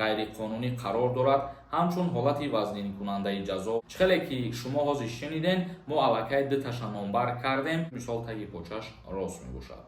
Ғайриқонунӣ қарор дорад, ҳамчун ҳолати вазнинкунандаи ҷазо. Чӣ хеле ки шумо ҳозир шуниден, мо аллакай дуташа номбар кардем. Мисол, таги почаш рост мебошад.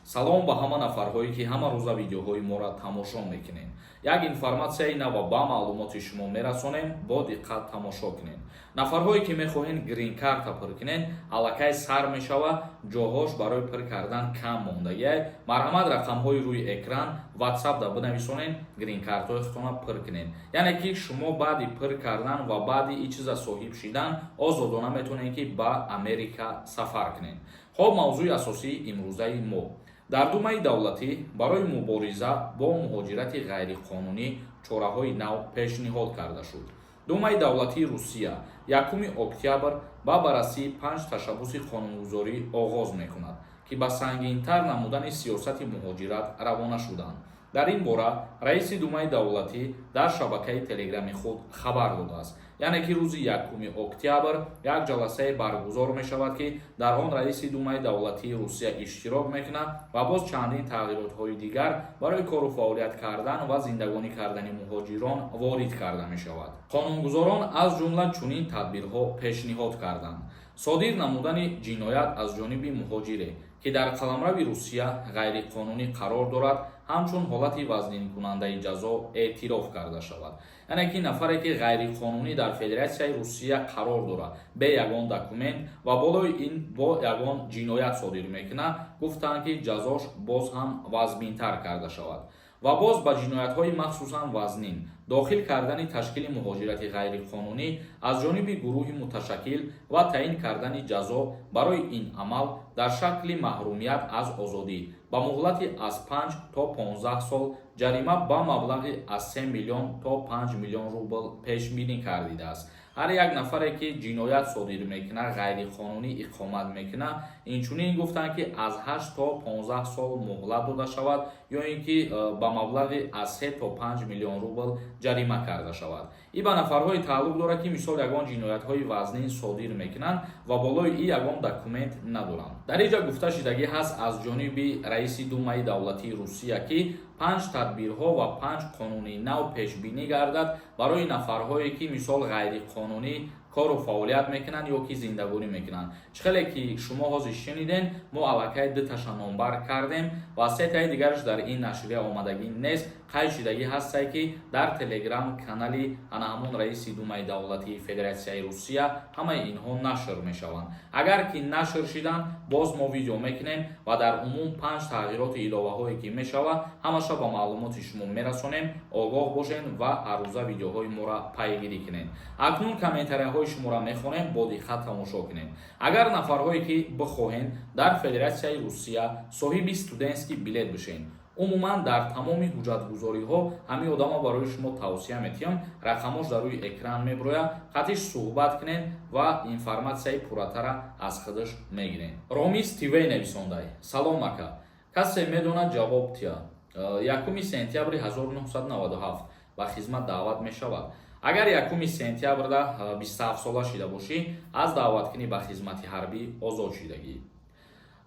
Салом ба ҳама нафарҳое, ки ҳама рӯза видеоҳои моро тамошо мекунед. Як информатсияи нава ба маълумоти шумо мерасонем, бо диққат тамошо кунед. Нафарҳое, ки мехоҳед грин-карта пур кунед, аллакай сар мешава, ҷоҳош барои пур кардан кам мондагиай. Марҳамат, рақамҳои рӯи экран ватсапда бинависонед, грин-картаҳои худтона пур кунед. Яъне ки шумо баъди пур кардан ва баъди ин чиза соҳиб шидан озодона метавонед, ки ба Америка сафар кунед. Хоб, мавзӯи асосии имрӯзаи мо: дар Думаи давлатӣ барои мубориза бо муҳоҷирати ғайриқонунӣ чораҳои нав пешниҳод карда шуд. Думаи давлатии Русия 1 октябр ба баррасии панҷ ташаббуси қонунгузорӣ оғоз мекунад, ки ба сангинтар намудани сиёсати муҳоҷират равона шуданд. Дар ин бора раиси Думаи давлатӣ дар шабакаи Телеграми худ хабар додааст. Яъне ки рӯзи 1 октябр як ҷаласае баргузор мешавад, ки дар он раиси Думаи давлатии Русия иштирок мекунад ва боз чандин тағйиротҳои дигар барои кору фаъолият кардан ва зиндагонӣ кардани муҳоҷирон ворид карда мешавад. Қонунгузорон аз ҷумла чунин тадбирҳо пешниҳод карданд: содир намудани ҷиноят аз ҷониби муҳоҷире, ки дар қаламрави Русия ғайриқонунӣ қарор дорад, ҳамчун ҳолати вазнинкунандаи ҷазо эътироф карда шавад. Яъне ки нафаре, ки ғайриқонунӣ дар Федератсияи Русия қарор дорад, бе ягон документ ва болои ин бо ягон ҷиноят содир мекунад, гуфтанд, ки ҷазош боз ҳам вазминтар карда шавад. Ва боз ба ҷиноятҳои махсусан вазнин дохил кардани ташкили муҳоҷирати ғайриқонунӣ аз ҷониби гурӯҳи муташаккил ва таъин кардани ҷазо барои ин амал дар шакли маҳрумият аз озодӣ ба муҳлати аз 5 то 15 сол, ҷарима ба маблағи аз 3 миллион то 5 миллион рубл пешбинӣ гардидааст. Ҳар як нафаре, ки ҷиноят содир мекунад, ғайриқонунӣ иқомат мекунад, инчунин гуфтанд, ки аз 8 то 15 сол муҳлат дода шавад ё ин ки ба маблағи аз 3 то 5 миллион рубл ҷарима карда шавад. Ин ба нафарҳое тааллуқ дорад, ки мисол ягон ҷиноятҳои вазнин содир мекунанд ва болои ин ягон документ надоранд. Дар ин ҷа гуфта шудагӣ ҳаст аз ҷониби раиси Думаи давлатии Русия, ки панҷ тадбирҳо ва панҷ қонуни нав пешбинӣ гардад барои нафарҳое, ки мисол ғайриқонунӣ кору фаъолият мекунанд ё ки зиндагонӣ мекунанд. Чӣ хеле ки шумо ҳозир шуниден, мо аллакай дуташа номбар кардем ва сетаи дигараш дар ин нашрия омадагӣ нест. Қайд шудагӣ ҳастае, ки дар Телеграм канали ана ҳамон раиси Думаи давлатии Федератсияи Русия ҳамаи инҳо нашр мешаванд. Агар ки нашр шиданд, боз мо видео мекунем ва дар умум панҷ тағйироти иловаҳое, ки мешавад, ҳамаша ба маълумоти шумо мерасонем. Огоҳ бошед ва ҳаррӯза видеоҳои моро пайгирӣ кунед. Акнун комментарияҳои шуморо мехонем, бо диққат тамошо кунед. Агар нафарҳое, ки бихоҳед дар Федератсияи Русия соҳиби студентский билет бишед, умуман дар тамоми ҳуҷҷатгузориҳо ҳамин одама барои шумо тавсия метиҳам. Рақамош дар рӯи экран мебирояд, қатиш суҳбат кунед ва информатсияи пурратара аз худаш мегиред. Ромис ТВ нависондай: «Салом, ака, касе медонад, ҷавоб тия. 1 сентябри 1997 ба хизмат даъват мешавад? Агар 1 сентябрда 27 сола шида бошӣ, аз даъваткунӣ ба хизмати ҳарбӣ озод шидагӣ».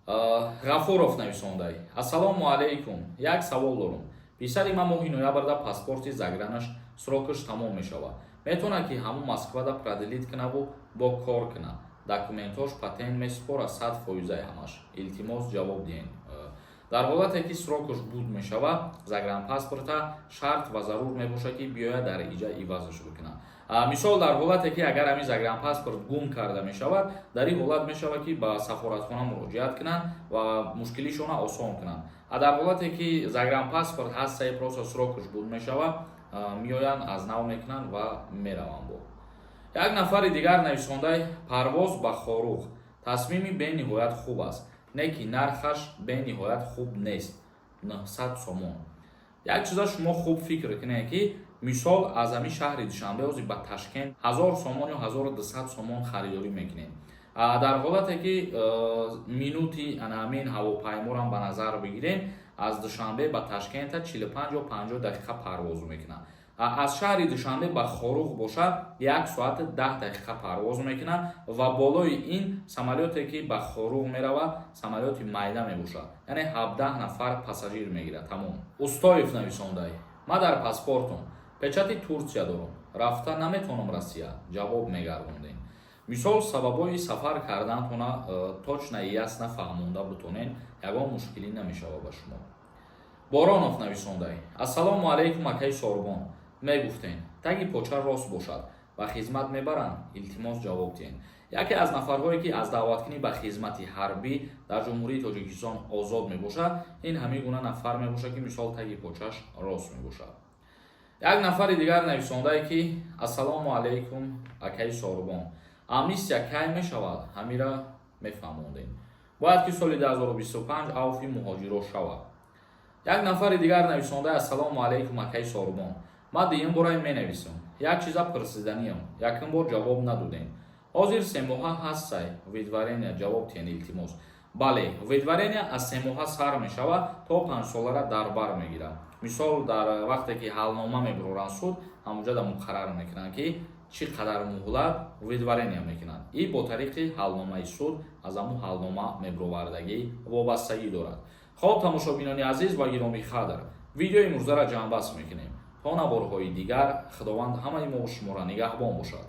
Ғафуров нависондай: «Ассалому алайкум, як савол дорум. Писари ман моҳи ноябрда паспорти загранаш срокаш тамом мешавад. Метавонад, ки ҳамун Москвада продлить кунаву бо кор кунад? Документҳош патент месупора, 100 фоизаи ҳамаш. Илтимос, ҷавоб диҳед». Дар ҳолате ки срокаш буд мешавад, загранпаспорта шарт ва зарур мебошад, ки биёяд, дар иҷа ивазаш бикунад. Мисол, дар ҳолате ки агар ҳамин загранпаспорт гум карда мешавад, дар ин ҳолат мешавад, ки ба сафоратхона муроҷиат кунанд ва мушкилишона осон кунанд. А дар ҳолате ки загранпаспорт ҳастаи, просто срокаш буд мешавад, меоянд, аз нав мекунанд ва мераванд. Бо як нафари дигар нависондай: «Парвоз ба Хоруғ тасмими бениҳоят хуб аст, не ки нархаш бениҳоят хуб нест, 900 сомон». Як чиза шумо хуб фикр кунед, ки мисол аз ҳамин шаҳри Душанбе ҳозир ба Ташкент 1000 сомон ё 1200 сомон харидорӣ мекунед. Дар ҳолате ки минути ана ҳамин ҳавопайморам ба назар бигирем, аз Душанбе ба Ташкента 45 ё 50 дақиқа парвоз мекунад. Аз шаҳри Душанбе ба Хоруғ бошад, 1 соати 10 дақиқа парвоз мекунад. Ва болои ин самолёте, ки ба Хоруғ меравад, самолёти майда мебошад, яъне 17 нафар пассажир мегирад, тамом. Устоев нависондай: «Ма дар паспортум Печати Турсия дорам, рафта наметавонам Россия, ҷавоб мегардондем. Мисол, сабабҳои сафар кардантона точно и ясно фаҳмонда бутонен, ягон мушкилӣ намешавад ба шумо. Боронов нависондай: «Ассалому алайкум, акаи Сорбон, мегуфтен, таги поча рост бошад, ба хизмат мебаранд? Илтимос, ҷавоб диҳен». Яке аз нафарҳое, ки аз даъваткунӣ ба хизмати ҳарбӣ дар Ҷумҳурии Тоҷикистон озод мебошад, ин ҳамин гуна нафар мебошад, ки, мисол, таги почаш рост мебошад. Як нафари дигар нависондае, ки: «Ассалому алайкум, акаи Сорбон, амнистия кай мешавад? Ҳамира мефаҳмондем. Бояд ки соли 2025 авфи муҳоҷиро шавад». Як нафари дигар нависондаи: «Ассалому алайкум, акаи Сорбон, ман дуюм бора менависам, як чиза пурсиданиям, якум бор ҷавоб надодем. Ҳозир 3 моҳа ҳастсай выдворения? Ҷавоб диҳен, илтимос». Бале, выдворения аз 3 моҳа сар мешавад, то 5 солара дар бар мегирад. Мисол, дар вақте ки ҳалнома мебуроранд, суд ҳамонҷода муқаррар мекунанд, ки чӣ қадар муҳлат выдворения мекунанд. И бо тариқи ҳалномаи суд, аз ҳамун ҳалнома мебуровардагӣ вобастагӣ дорад. Хоб, тамошобинони азиз ва гиромӣ қадр, видеои имрӯзаро ҷамъбаст мекунем. То наворҳои дигар, Худованд ҳамаи мо шуморо нигаҳбон бошад.